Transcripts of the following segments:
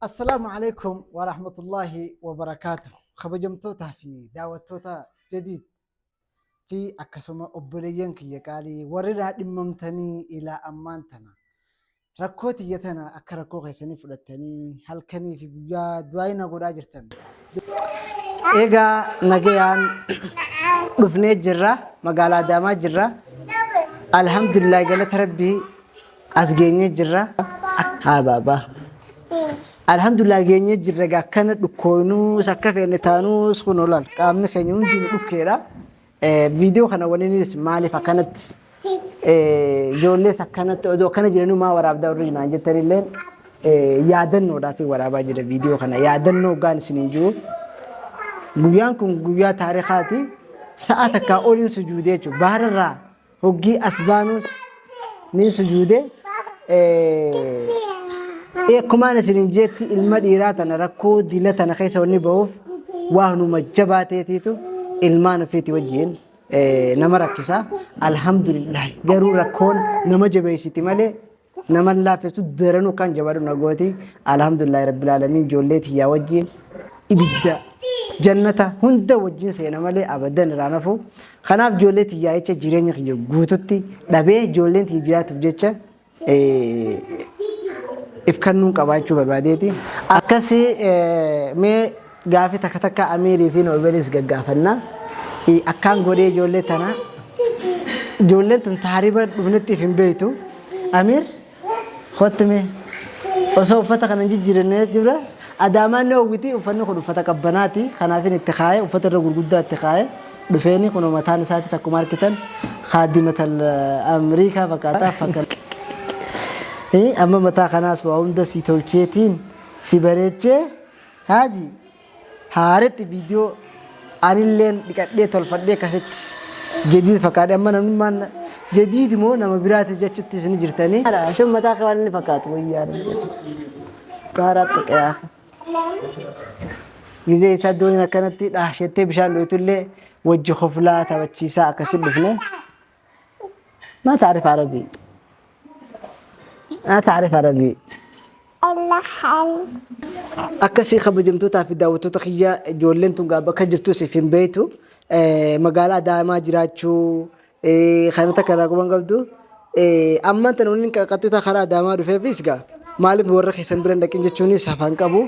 Assalaamu alaikum wa rahmatullahi wa barakaatu. Kabajamtootaa fi daawwattoota Jadiid fi akkasuma obboleeyyan kiyya qaalii warri naa dhimmamtanii ilaa ammaan tana rakkoo tiyya tana akka rakkoo keessanii fudhattanii halkanii fi guyyaa du'aa na godhaa jirtan. Egaa nagayaan dhufnee jirra, magaalaa Adaamaa jirra. Alhamdulillah, galata Rabbii as geenyee jirra. Haa baabaa. Alhamdulillah, geenyee jirra. Egaa akkana dhukkooynuus akka feene taanuus kun olaal qaamni keenya hundinuu dhukkeedha. Viidiyoo kana waliinis maaliif akkanatti ijoollees akkanatti osoo akkana jiranuu maa waraabdaa warri naan jettanillee, yaadannoodhaaf waraabaa jira viidiyoo kana. Yaadannoo gaan isin hin jiru. Guyyaan kun guyyaa taarikaati. Sa'a takkaa oliin sujuudee jechuudha. Bahararraa hoggii as baanus ni sujuude. Akkumaan isin hin jeetti, ilma dhiiraa tana rakkoo dila tana keessa wanni ba'uuf waanuma jabaa ta'eetiitu ilmaan ofiiti wajjin nama rakkisa. Alhamdulillah, garuu rakkoon nama jabeessiti malee nama laaffessu, daranuu kan jabaadhu na gooti. Alhamdulillah rabbil aalamiin, ijoollee tiyyaa wajjin ibidda jannata hunda wajjin seena malee abadan irraa nafu. Kanaaf ijoollee tiyyaa jecha jireenya kiyya guututti dhabee ijoolleen tiyya jiraatuuf jecha if kennuun qabaachuu barbaadeeti. Akkasii mee gaafii takka takka Amiirii fi Noobelis gaggaafanna. Akkaan godhee ijoollee tana, ijoolleen tun taariba dhufnetti if hin beektu. Amiir, kottu mee, osoo uffata kana hin jijjiiranne jira. Adaamaan ni hawwiti, uffanni kun uffata qabbanaati. Kanaafin itti kaa'ee, uffata irra gurguddaa itti kaa'ee dhufeeni. Kun mataan isaatis akkuma argitan kaadimatal Amriikaa fakkaata. Fakkaata. Amma mataa kanaas waa hunda si tolcheetiin si bareechee, haaji haaretti viidiyoo anilleen dhiqadhee tolfadhee akkasitti jadiid fakkaadhe. Amma namni maan jadiid moo nama biraati jechutti isin jirtanii. Shun mataa kee waan inni fakkaatu wayyaa gaaraa xiqqaa. Gizee isaa dooniin akkanatti dhaashettee bishaan dhoytullee wajji koflaa taphachiisaa akkasitti dhufne. ما تعرف عربي؟ ما تعرف عربي؟ Akkasii kabajamtootaa fi daawwattoota kiyya, ijoolleen tun gaa bakka jirtus if hin beektu. Magaalaa Adaamaa jiraachuu kana takka irraa quban qabdu. Ammaan tana wanni qaxxita karaa Adaamaa dhufeefis gaa maaliif warra keessan bira hin dhaqin jechuunis afaan qabu.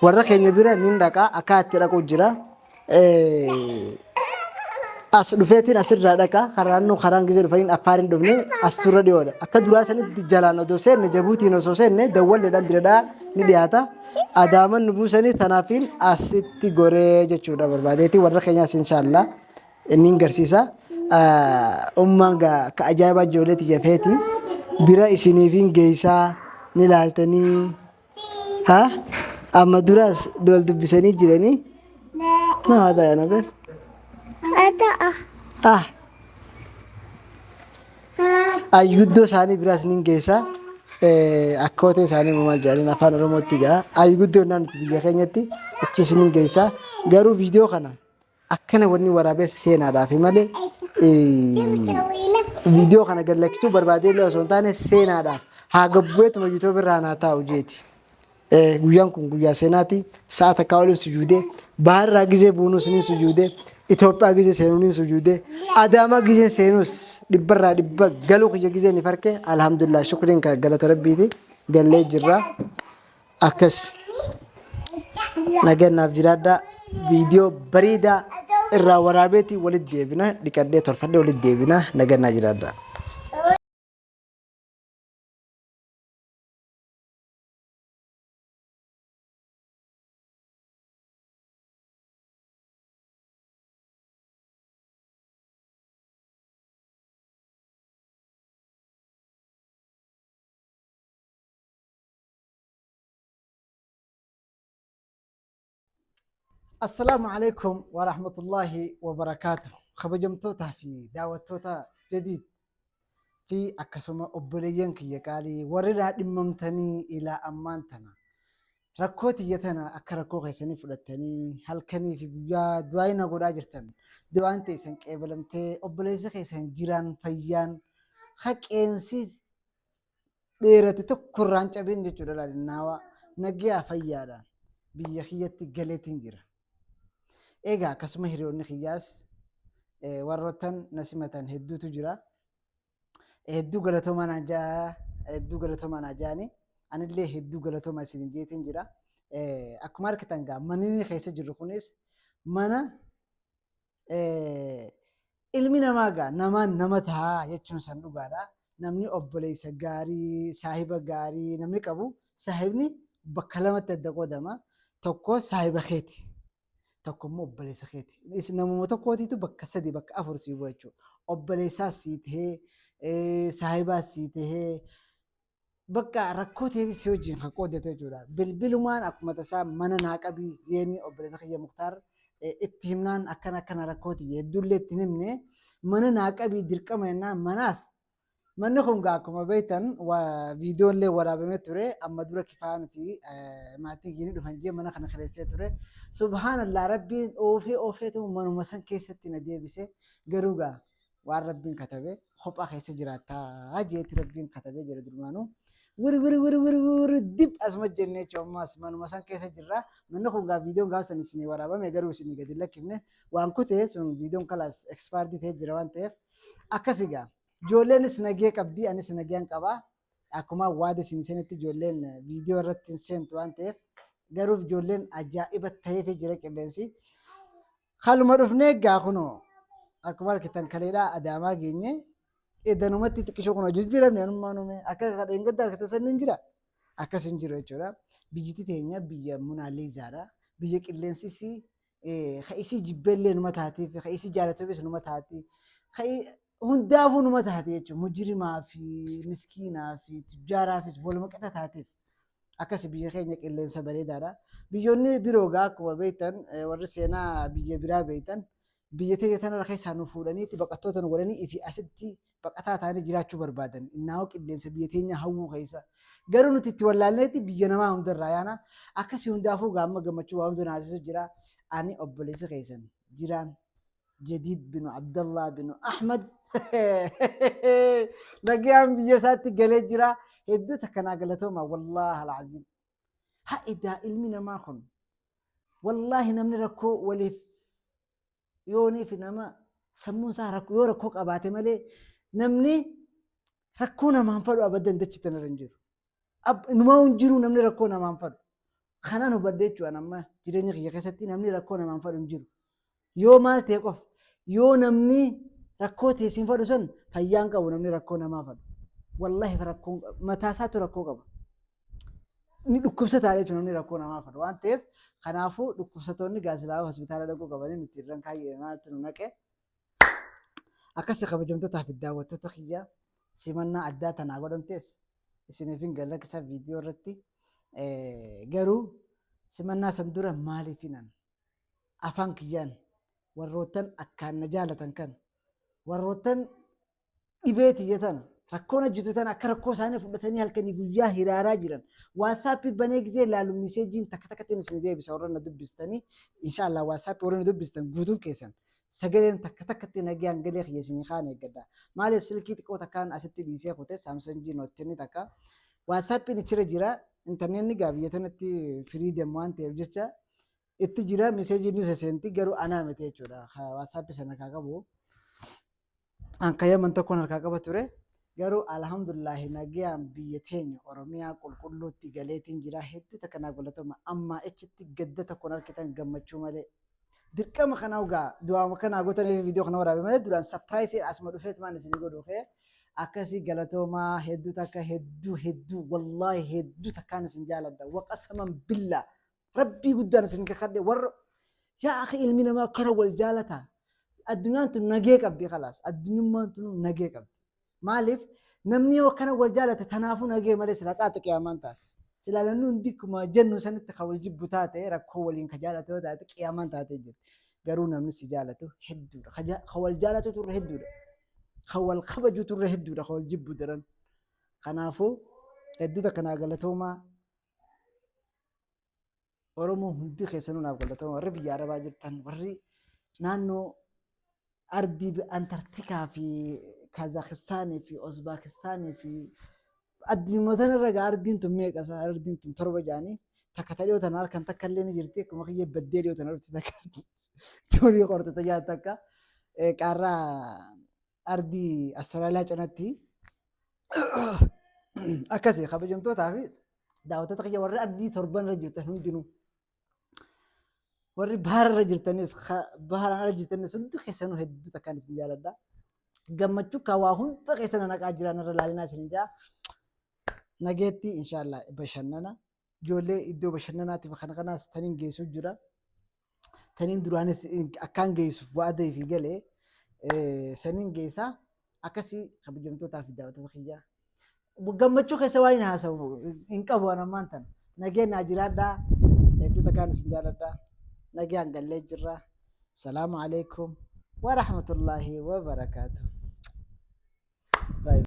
Warra keenya bira nin dhaqa, akka itti dhaqu jira. As dhufeetiin asirraa dhaqa. Karaan nu karaan gizee dhufaniin Affaar hin dhufne, as turra dhiyoodha. Akka duraa sanitti jalaan odoo seenne, Jabuutiin osoo seenne, dawwalleedhaan diradhaa ni dhiyaata. Adaaman nu buusanii, tanaafiin asitti goree jechuudha barbaadeeti. Warra keenyaas inshaallah inni hin garsiisa. Ummaan gaa akka ajaa'ibaa ijoollee tiyya feeti. Bira isiniif hin geessaa ni laaltanii. Ha? Amma duraas wal dubbisanii jiranii. Ma haadha yaa Nobel? Ah. Ayyuddoo isaanii biraas nin geessa. Akkootee isaanii maal jedhaniin afaan Oromootti gaa. Ayyuddoo naan biyya keenyatti achis nin geessa. Garuu viidiyoo kana akkana wanni waraabeef seenaadhaaf malee, viidiyoo kana gad lakkisuu barbaadee illee osoo hin taane, seenaadhaaf haa gabbu'eetuma YouTube irraa naa taa'u jeeti. Guyyaan kun guyyaa seenaati. Sa'a takkaa oliin sujuudee, baharraa gizee buunuus ni sujuudee, Itoophiyaa gizee seenuu ni sujuudee, Adaamaa gizee seenuus dhibbarraa dhibba galuu kiyya gizee ni farke. Alhamdulillah, shukriin kan galata Rabbiiti, gallee jirra. Akkas nagannaaf jiraadhaa. Viidiyoo bareedaa irraa waraabeeti walitti deebina. Dhiqadhee tolfadhee walitti deebina. Nagannaa jiraadhaa. Assalaamu alaikum wa rahmatullahi wa barakaatuh. Kabajamtootaa fi daawwattoota Jadiid fi akkasuma obboleeyyan kiyya qaalii warri naa dhimmamtanii ilaa ammaan tana rakkoo tiyya tana akka rakkoo keessanii fudhattanii halkanii fi guyyaa du'aa na godhaa jirtan. Du'aan teessan qeebalamtee obboleessa keessan jiraan fayyaan haqeensi dheerate tokko irraan cabin jechuudha, laalinnaawa. nagayaa fayyaadhaan biyya kiyyatti galeetiin jira. Egaa akkasuma hiriyoonni kiyyaas warroottan na simatan hedduutu jira. Hedduu galatoomaa naan jaa hedduu galatoomaa naa jaani anillee hedduu galatoomaa isin jeetiin jira. Akkuma argitan gaa manni inni keessa jirru kunis mana ilmi namaa gaa namaan nama ta'a jechuun san dhugaadha. Namni obboleessa gaarii, saahiba gaarii namni qabu saahibni bakka lamatti adda qoodama. Tokko saahiba keeti. Tokko immoo obboleessa keeti. Namuma tokkootiitu bakka sadi bakka afur sii bu'a jechuudha. Obboleessaas sii tahee, saahibaas sii tahee, bakka rakkoo teetii si wajjin kan qooddatu jechuudha. Bilbilumaan akkuma tasaa mana naa qabii jeeni obboleessa kiyya Muktaar itti himnaan akkana akkana rakkooti hedduullee itti hin himne mana naa qabii dirqama jennaan manaas manni kun gaa akkuma beektan viidiyoonillee waraabamee ture amma dura kifaan fi maatiin kiyyini dhufan jee mana kana kireessee ture. Subhaanallah rabbiin oofee oofeetu manuma san keessatti na deebise garuu gaa waan rabbiin katabe kophaa keessa jiraattaa jeetti rabbiin katabee jira durmaanuu. Wiri wiri wiri wiri wiri dib asuma jennee jechuudha ammas manuma san keessa jirra. Manni kun gaa viidiyoon gaafa san isinii waraabame garuu isinii gadi lakkifne waan kutee sun viidiyoon kalaas ekspaardii ta'ee jira waan ta'eef akkas egaa. Ijoolleenis nagee qabdi anis nageen qaba. Akkuma waada isin seenitti ijoolleen viidiyoo irratti hin seentu waan ta'eef garuu ijoolleen ajaa'iba ta'eefii jira qilleensi. Haluma dhufnee egaa kunoo akkuma argitan kaleedhaa Adaamaa geenye edanumatti xiqqishoo kunoo jijjiiramne anummaa nume akka kadheen gadda argatan sanni hin jira akkas hin jiru jechuudha. Biyyiti teenya biyya Munaaliizaadha. Biyya qilleensi isii ka isii jibbeellee numa taatiif ka isii jaalatuufis numa taati ka hundaafuu numa taati jechuudha. Mujrimaa fi miskiinaa fi tujjaaraafis waluma qixa taatiif. Akkasi biyya keenya qilleensa bareedaadha. Biyyoonni biroo gaa akkuma beektan warri seenaa biyya biraa beektan biyya teenya tanarra keessaa nu fuudhaniitti baqattoota nu godhanii ifi asitti baqataa ta'anii jiraachuu barbaadan. Innaa'oo qilleensa biyya teenya hawwuu keessa. Garuu nuti itti wallaalleetti biyya namaa hundarraa yaana. Akkasi hundaafuu gaa amma gammachuu waa hunda naasisu jira. Ani obboleessi keessan jiraan Jadiid binu Abdallah binu Ahmad nagayaan biyya isaatti galee jira. Hedduu takka naa galatooma wallaahi alcaziim. Ha edaa ilmi namaa kun wallaahi namni rakkoo waliif yoonii fi nama sammuun isaa rakkoo yoo rakkoo qabaate malee namni rakkoo namaan fadhu abadan dachi tanarra hin jiru. Numaa hin jiru namni rakkoo namaan fadhu. Kanaan hubadhe jechuudha amma jireenya kiyya keessatti namni rakkoo namaan fadhu hin jiru. Yoo maal ta'e qofa yoo namni rakkoo ta'e siin fadhu sun fayyaan qabu namni rakkoo namaa fadhu. Wallahi rakkoo mataa isaatu rakkoo qaba. Ni dhukkubsataa jechuudha namni rakkoo namaa fadhu waan ta'eef kanaafuu dhukkubsatoonni gaasilaa hospitaala dhaquu qabanii nuti irraan kaayyee maaltu nu naqe. Akkasi kabajamtootaa fi daawwattoota kiyya simannaa addaa tanaa godhamtes isiniif hin galakkisa viidiyoo irratti garuu simannaa san dura maaliifinan afaan kiyyaan warroottan akkaan na jaalatan kan warroottan dhibee tiyya tana rakkoon hojjetu tana akka rakkoo isaanii fudhatanii halkanii guyyaa hiraaraa jiran waatsaappii banee gizee laalu miseejiin takka takkattiin isin deebisa warra na dubbistanii inshaallah waatsaappii warra na dubbistan guutuun keessan sagaleen takka takkatti nagayaan galee kiyya isinii kaan eeggadha maaliif silkii xiqqoo takkaan asitti dhiisee kute saamsangii noottinni takka waatsaappiin achirra jira intarneetni gaa biyya tanatti firiidem waan ta'eef jecha itti jira miseejiin ni seseenti garuu anaa miti jechuudha waatsaappii sana kaa qabu. An ka Yaman tokkoon harkaa qaba ture. Garuu alhamdulillahi nagayaan biyya teenya Oromiyaa qulqulluutti galeetiin jira. Hedduu takka naa galatoma. Ammaa achitti gadda tokkoon arkitan gammachuu malee. Dirqama kana ugaa du'aama kanaa gootanii viidiyoo kana waraabe malee duraan sapiraayisii asuma dhufeetumaan isin godhu kee akkasii galatoomaa hedduu takka hedduu hedduu wallaahi hedduu takkaan isin jaaladha. Waqasaman billaa Rabbii guddaan isin kakadhe warra yaa akhi ilmi namaa akkana wal jaalata. Addunyaan tun nagee qabdi kalaas. Addunyummaan tun nagee qabdi. Maaliif namni yoo akkana wal jaalate tanaafuu nagee malee sila qaata qiyaamaan taate. Silaa namni hundi akkuma jennu sanitti kan wal jibbu taate rakkoo waliin ka jaalatu yoo taate qiyaamaan taatee jirti. Garuu namni si jaalatu hedduudha. Ka wal jaalatu turre hedduudha. Ka wal kabaju turre hedduudha. Ka wal jibbu daran. Kanaafuu hedduu takka naa galatoomaa. Oromoo hundi keessanuu naaf galatooma warri biyya Arabaa jirtan warri naannoo ardii Antarktikaa fi Kazaakistaanii fi Uzbaakistaanii fi Addunyuma tanarra gaa ardiin tun meeqa isaa ardiin tun torba jaanii takka ta dhiyoo tana harkan takka illee ni jirti akkuma kiyya baddee dhiyoo tana dhufte takka toonii qorte tajaa takka qaarraa ardii Austraaliyaa cinatti akkasi kabajamtootaa fi daawwattoota kiyya warri ardii torban irra jirtan hundinuu warri bahara irra jirtanis baharaan ala jirtanis hundi keessanuu hedduu takkaan isin jaaladha. Gammachuu kan waa hunda keessa naqaa jiran irra laalinaa isin jaa. Nageetti inshaallah bashannana. Ijoollee iddoo bashannanaatiif kana kanaas taniin geessuu jira. Taniin duraanis akkaan geessuuf wa'ada fi galee saniin geessaa akkasii kabajamtootaa fi daawwattoota kiyyaa. Gammachuu keessa waan hin haasawu hin qabu waan ammaan tana. Nageen naa jiraadhaa. Hedduu takkaan isin jaaladha. Nagaan gallee jirra. Salaamu alaikum wa rahmatullaahi wa barakaatuh.